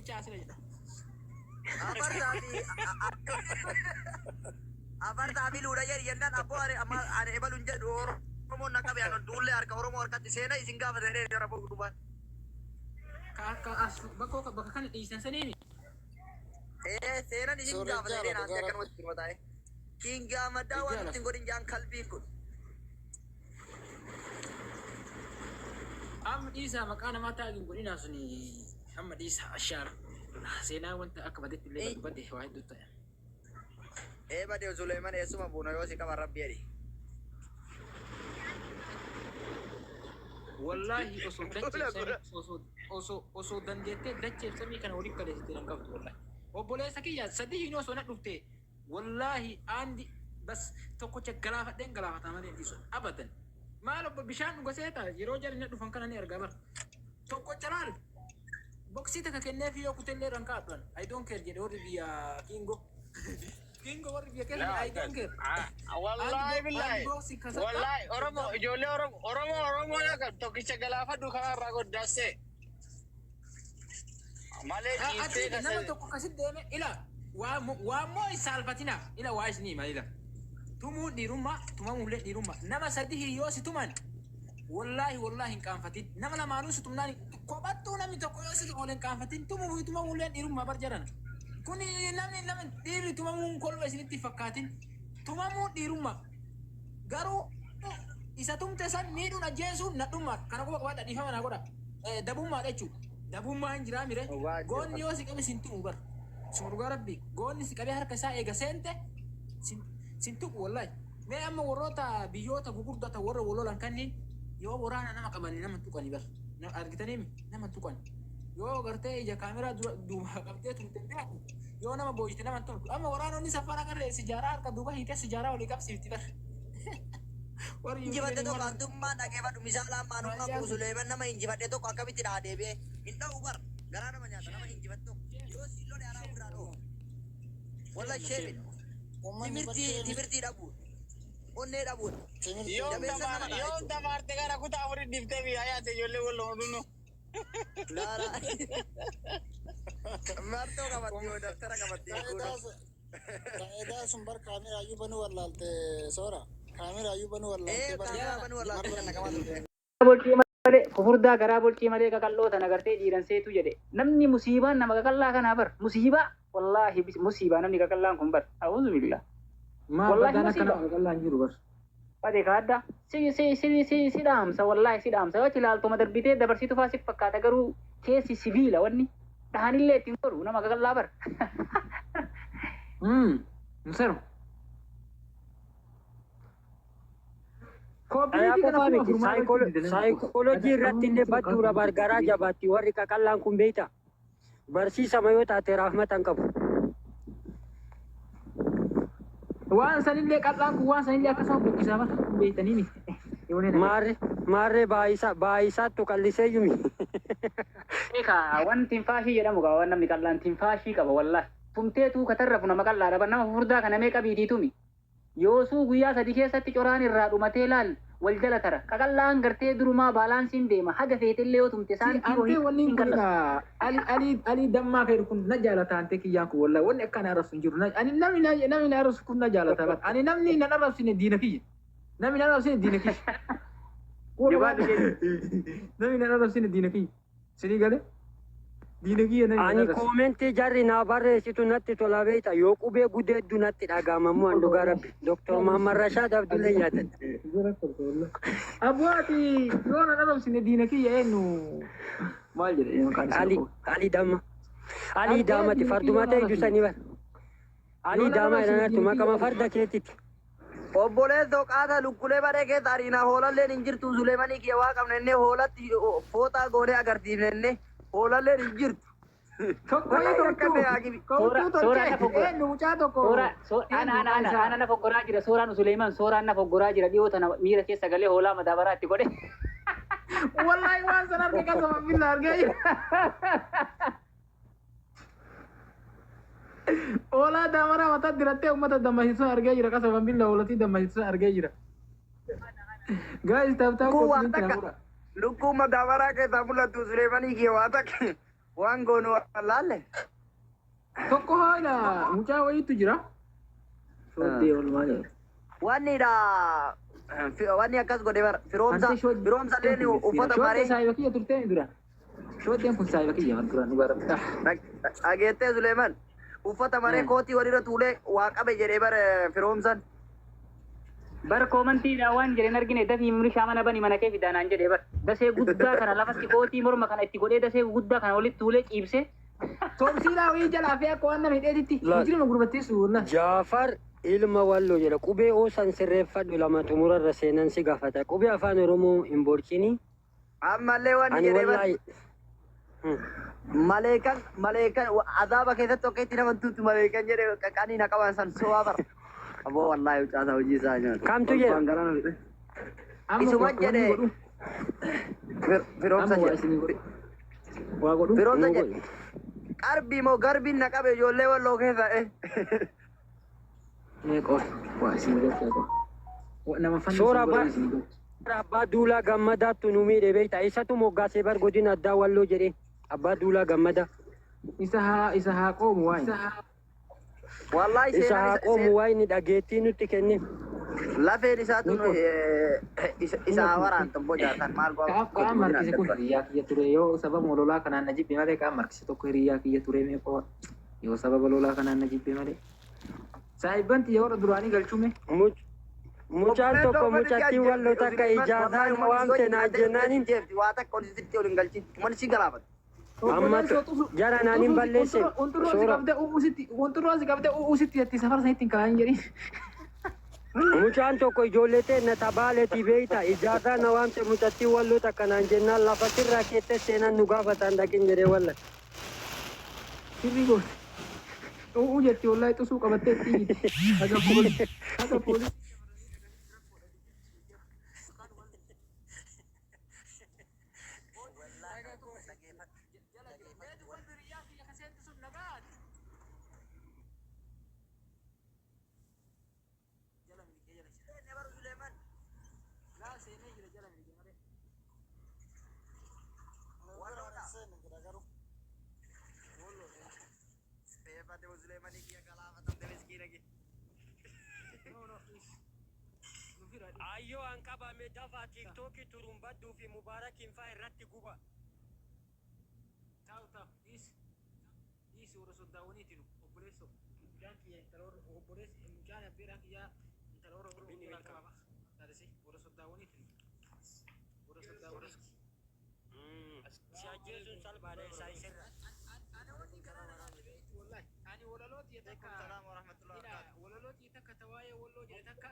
Obboleessicha asira jedha. Afartaa fi afartaa fi luudha jedhi jennaan abboo ani amma ani ebalu hin jedhu Oromoon na qabe ani duullee harka Oromoo harkatti seena isin gaafata jedhee yeroo rabboo gudubaan. Ka akka as bakka bakka kana dhiisan saniimi. Ee seenan isin Soorri gaafata jaala jedhee naantee dhugaa rabbi. akkanumatti firma taa'e. Kingaa maddaa waan Ijjaala. nutti hin godhin jaan kalbiin kun. Amma dhiisaa maqaa namaa taa'u hin godhinaa suni amma dhiisaa ashaara. Seenaa wanta akka badetti illee Ee badu bade waa hedduu ta'e. Ee bade Suleeman eessuma buuna yoo si qaban rabbi jedhi. Wallaahi osoo dacheef Gura samii gura. osoo osoo osoo dandeettee dacheef samii kana walitti galeessitee nan qabdu wallaahi. Obboleessa kiyya sadii hin osoo na dhufte wallaahi aandi bas tokkocha galaafadheen galaafataa malee hin dhiisu abadan. Maal obbo bishaan dhuga seeta yeroo jarri na dhufan kana ni argaa bara. Tokkocha laal boksii takka kenneefi yoo kutellee irraan kaa'adhu I don't care jedhe warri biyya Kingo. Kingo warri biyya keessa Laa I don't care. Wallaahi Aandi billaahi. boksii kasadha. Wallaahi Oromoo ijoollee Oromoo Oromoo Oromoo laga tokkicha galaafadhu kanarraa goddaassee. Malee ciistee Ati nama kasa. tokko akkasitti deeme ila waa moo hin saalfatina ila waa isinii hima ila tumuun dhiirummaa tumamuullee dhiirummaa nama sadi hiriyoo si tuman wallaahi wallaahi hin qaanfatin nama lamaanuu si tumnaan kophattuu namni tokko yoo si oole hin qaanfatin tumuu fi tumamuullee dhiirummaa bar jedhan kun namni nama dhiirri tumamuun kolfa isinitti hin fakkaatin tumamuun dhiirummaa garuu isa tumte san miidhuun ajjeesuun nadhummaa kana quba qabaadha dhiifama naa godha dabummaadha jechuudha dabummaa hin jiraa mire Dhugaa goonni jira. yoo si qabe sin tuqu bar suma dhugaa rabbi goonni si qabee harka isaa eega seente sin sin tuqu wallahi mee amma warroota biyyoota gugurdata warra wal lolan kanniin yoo waraana nama qabani nama tuqani bar argitanii nama tuqan yoo gartee ija kaameraa dura duuba qabdee tumte beeku yoo nama booyite nama tumtu amma waraanonni safara qarree sijaaraa harka duuba hiitee sijaaraa walii qabsiifti bar warri Injifadhe Yuukireen tokko warra hantummaa dhaggeeffadhu misaala ammaan humna raayyaan buusu Suleeman nama injifadhe tokko akkamitti dhaa deebi'ee hin dha'u bar garaa nama nyaata nama injifadhe tokko yoo siin lole araa ofirraa dho'u. Walla sheema sheemin sheema Uummanni timirtii bakkee timirtii dhabuun onnee dhabuun timirtii Yoom jabeessa nama tamaar dha'a yoom jechuudha. tamaarte gara kutaa afurii dhiiftee biyyaa yaate ijoollee wal hodhunu. Laala martoo qabatti yoo daftara qabatti eeguudha. Faayidaa sun bar kaameraayyuu banuu wallaalte soora. Kaameraayyuu banuu wallaalte Ee bar kaameraa Yaa banuu wallaalte marra kan naqamaa turte. Bolcii malee fufurdaa garaa bolcii malee qaqalloo tana gartee dhiiran seetu jedhe namni musiibaan nama qaqallaa kanaa bar musiibaa wallaahi musiibaa namni qaqallaan kun bar a'uuzu billah Maa wallaahi badaan akka musiibaa nama qaqallaan jiru bar. Bade kaadda si si si si si dhaamsa wallaahi si dhaamsa yoo achi ilaaltuma darbitee dabarsitu faa si fakkaata garuu keessi sibiila wanni dhahanillee ittiin godhu nama qaqallaa bar. Hin seeru. Dhayaa Kooppireetii kana qofaa kuma miti afurmaa irratti dide namni kun. saayikoolojii irratti illee badduudha bar garaa jabaatti warri qaqallaan kun beekta. Barsiisama yoo taate raafmata hin qabu. Waan sanillee qal'aan kun waan sanillee akkasuma bokkisaa bara hin beektanii miti. Yoonee nagaa. Maarree maarree baayisaa baayisaattu qallisee yumi. Ekaa wan tinfaashii jedhamu qaba wan namni qal'aan tinfaashii qaba wallahi. Tumteetuu ka tarrafu nama qal'aadha bar nama fufurdaa kana mee qabiitii tumi. Yoosuu guyyaa sadi keessatti coraan irraa dhumatee laal wal jala tara. Qaqal'aan gartee durumaa baalaansiin deema haga feetellee yoo tumte Si saantii antee wahii wanni hin kun qal'atu. ila ali ali ali dammaa kee kun na jaalata antee kiyyaan kun wallahi wanni akka na arrabsu hin jiru. Ani namni na namni na arrabsu kun na jaalata bar. Ani namni na arrabsine diina kiyya. Namni na arrabsine diina kiyya. Jabaadhu jechuudha. Namni na arrabsine diina kiyya. Sinii galee? Diina kiyya namni na Ani arrabsine. koomentii jarri naa barreessitu natti tola beekta yoo qubee gudeeddu natti dhaga'ama immoo an dhugaa rabbi. Doktor Muhammad Rashaad Abdullee yaadadha. Abboo ati yoo na arrabsine diina kiyya eenyu maal jedhe maqaan isaa Ali kun? Ali Damma. Ali Antee Daamati diina kiyya farduma yoo na ta'e arrabsine. sanii bar. Ali Yoo na Daamaa arrabsine jedhan diina kiyya maqama farda keetiiti. Obboleessoo qaata lukkulee baree keessa ariinaa hoolalleen hin jirtu Suleemanii kiyya waa qabne innee hoolatti fooxaa goonee agarsiifne innee hoolalleen hin jirtu. Tokko Wallahi tolchuu rakkanne haakibi. Soora ka'uchuu sooraan na tolchee foggora. eenyu mucaa tokko Soora so eenyu ana ana maqaa ana isaa ana na foggoraa jira sooraan Suleeman sooraan na foggoraa jira dhiyoo tana miira keessa galee hoolaa madaabaraa itti godhe. Wallahi waan san arge kasama billa argee jira. Hoolaa daamaraa mataa dirattee uummata dammasiisu argee jira kasama billa hoolatii dammasiisu argee jira. Guys, tap tap Lukkuu waa koppiliin kana takka godha. lukkuu madaabaraa keessaa mul'attu Suleemanii kiyya waa takka. Waan goonu wallaalle. Tokko haala mucaa wayiitu jira. Shooddee oolmaa jedha. Wanni dha wanni akkas godhe bara firoomsa firoomsa illee uffata Shooddee maree saayiba kiyya turtee dura. Shooddeen kun saayiba kiyya duraan dhugaa rabbi. Dhageettee Suleeman uffata maree kootii walirra tuulee waa qabe jedhee bara firoomsan. Bar koomantiidha waan jedheen argine dafii milishaa mana bani mana kee fidaa naan jedhee bar. Dasee guddaa kana lafatti kootii morma kana itti godhee dasee guddaa kana walitti tuulee ciibsee. Toomsiilaa wayii jalaa fi akka waan nama hidheetitti. Mujirima gurbatteessu wallah. Jaafar ilma walloo jedha. Qubee oosan sirreeffadhu lama xumurarra seenan si gaafata. Qubee afaan Oromoo hin borcini. Ammallee wanni Ani jedhee bara wallaahi. maleekan maleekan azaaba keessatti akka itti nama tuutu maleekan jedhee qaqanii na qaban san sobaa bara. Aboo wallaahi mucaasaa hojii isaa nyaata. Kamtu jedha? Isuma jedhee firoomsa Amma waa jedhe. isinii godhu. Waa godhu. Firoomsa Nu jedhe. godhu. Qarbii moo garbiin na qabe ijoollee walloo keessa. Mee qofa waa isinii godhu qofa. Nama fanni Soora isin godhu bar- isinii godhu. Abbaa Duulaa Gammadaattu nu miidhe beekta. Isatu moggaasee bar godina addaa walloo jedhee. Abbaa Duulaa Gammadaa. Isa haa qoomu waa'ee. Wallaahi Isa seenaan haa isa qoomu waa inni dhageettii nutti kenne. lafeen isaatu isa waraan tokko jaartan maal Qaama markise kun hiriyaa kiyya ture yoo sababa lolaa kanaan na jibbe malee qaama markise tokko hiriyaa kiyya ture mee qofa yoo sababa lolaa kanaan na jibbe malee. Saahibban xiyya warra duraanii galchume. Mucaan tokko mucattiin walloo takka ijaazaan waamte naan jennaaniin Waa takka ol sitti ol hin galchin. Uummanni si galaafata. Amma jara naan hin balleessin. Wanturroo si Soora. qabdee u'uusitti wanturroo si qabdee u'uusitti jetti safara sanitti hin kaayin jedhin. Mucaan tokko ijoollee ta'e na tabaaletii beekta. Ijaazaa na waamte mucattiin walloo takka naan jennaan lafa sirraa keette seenan nu gaafataan dhaqin jedhee walla. Sirrii goote. U'uu jetti wallahi xusuu qabattee itti iyyiti. Haga poolisii. Haga poolisii. Ayyoo an qabame dafaa tiiktookii turumbaduu fi mubaarakiin faa irratti guba. Taa'u taa'u dhiisi dhiisi warra soddaawwaniiti nu obboleessoo mucaan kiyya intala warra obboleessi mucaan abbeeraa kiyyaa intala warra warra obboleessaa qaba taatisi warra soddaawwaniiti nu warra soddaawwaniiti. Si ajjeesuun salphaadha isaa isirra. Wallahi ani walaloo tiyya takka ila walaloo tiyya takka tawaayee walloo jedhe takka